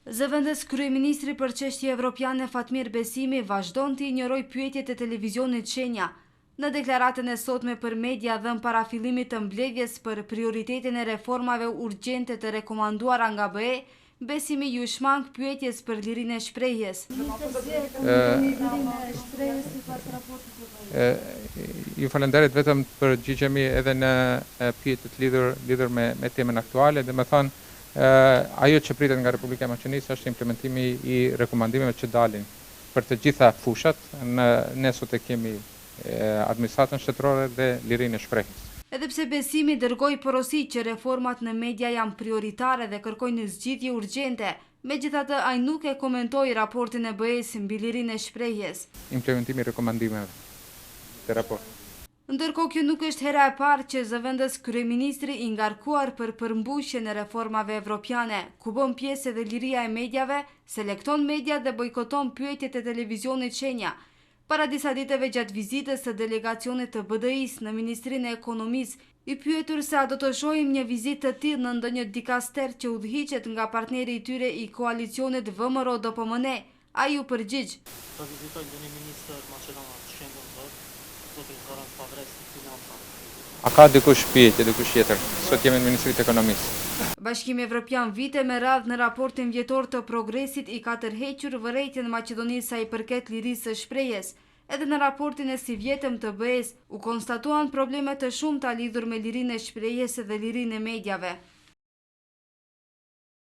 Zëvendës kryeministri për çështje evropiane Fatmir Besimi vazhdon të injorojë pyetjet e televizionit Shenja. Në deklaratën e sotme për media dhënë para fillimit të mbledhjes për prioritetin e reformave urgjente të rekomanduara nga BE, Besimi iu shmang pyetjes për lirinë e shprehjes. Ju falenderit vetëm të përgjigjemi edhe në pyetjet lidhur lidhur me me temën aktuale, domethënë ajo që pritet nga Republika e Maqedonisë është implementimi i rekomandimeve që dalin për të gjitha fushat, në ne sot e kemi administratën shtetërore dhe lirinë e shprehjes. Edhe pse Besimi dërgoi porosi që reformat në media janë prioritare dhe kërkojnë zgjidhje urgjente, megjithatë ai nuk e komentoi raportin e BE-së mbi lirinë e shprehjes. Implementimi i rekomandimeve të raportit. Ndërkohë kjo nuk është hera e parë që zëvendës kryeministri i ngarkuar për përmbushjen e reformave evropiane, ku bën pjesë edhe liria e mediave, selekton mediat dhe bojkoton pyetjet e televizionit Shenja. Para disa ditëve gjatë vizitës së delegacionit të BDI-së në Ministrinë e Ekonomisë, i pyetur se a do të shohim një vizitë të tillë në ndonjë dikaster që udhëhiqet nga partneri i tyre i koalicionit VMRO-DPMNE, ai u përgjigj. Të vizitojë ndonjë ministër maqedonas shembull për zotin Zoran Stavreski financa. A ka dikush pyetje, dikush tjetër? Sot jemi në Ministri të Ekonomisë. Bashkimi Evropian vite me radhë në raportin vjetor të progresit i ka tërhequr vërejtjen Maqedonisë sa i përket lirisë së shprehjes. Edhe në raportin e sivjetëm të BE-së, u konstatuan probleme të shumta lidhur me lirinë e shprehjes dhe lirinë e mediave.